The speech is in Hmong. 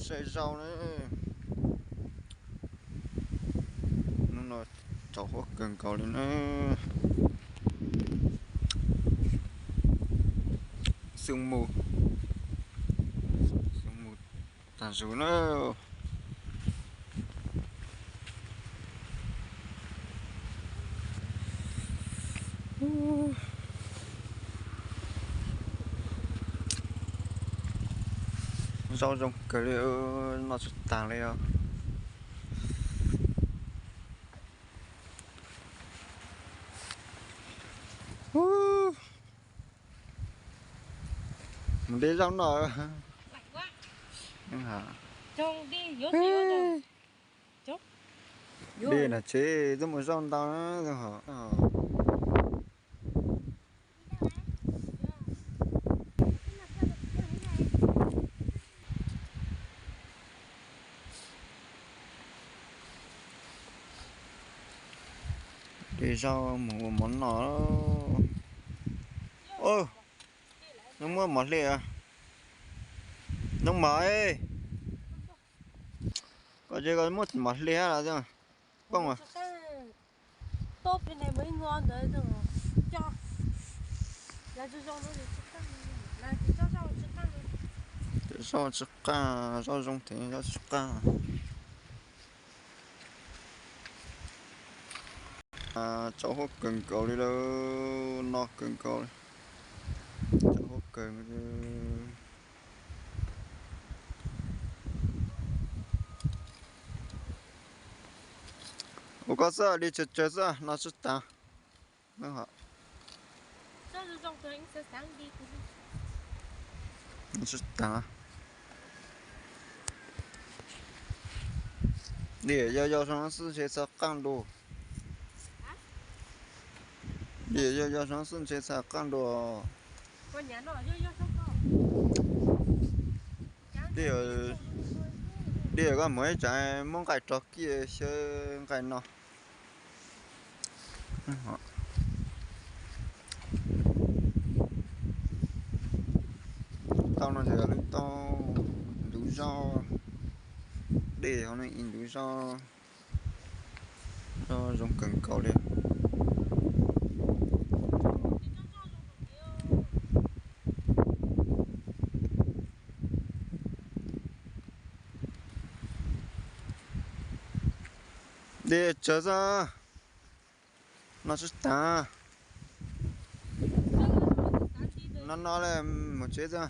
Tsaim zaus na. Hnub no tsaus huab kawg nkaus li na. Sương mù, sương mù tag zus na. Zaub zoo kawg li, noj tsis tas li os. Mus de zaub noj. Dej na tsev twb mus zaub ntau na. De zaub mus ua mov noj. Nws muab mov hliv, nws mov, koj ces koj muab mov hliv los poob. Zaub tsis qab, zaub zoo thiab zaub tsis qab. Tsaus huab kawg nkaus li lawm, no kawg nkaus li, tsaus huab kawg. Ua koj xwb, de tsawg tsawg xwb, no tsis tas. Diam yau yau zoo xwb ntshe txog qaaj dua. Diam yau yau zoo xwb ntshe txog qaaj dua. Diam, koj muab ib tsam muab nqaij rau kiag xyov nqaij no. Tau no ces lub tau ntug zog, dej hauv no ib ntug zog, zoo kawg nkaus li. Dej tsawg xwb, no tsis tas. No no li mus tsev xwb.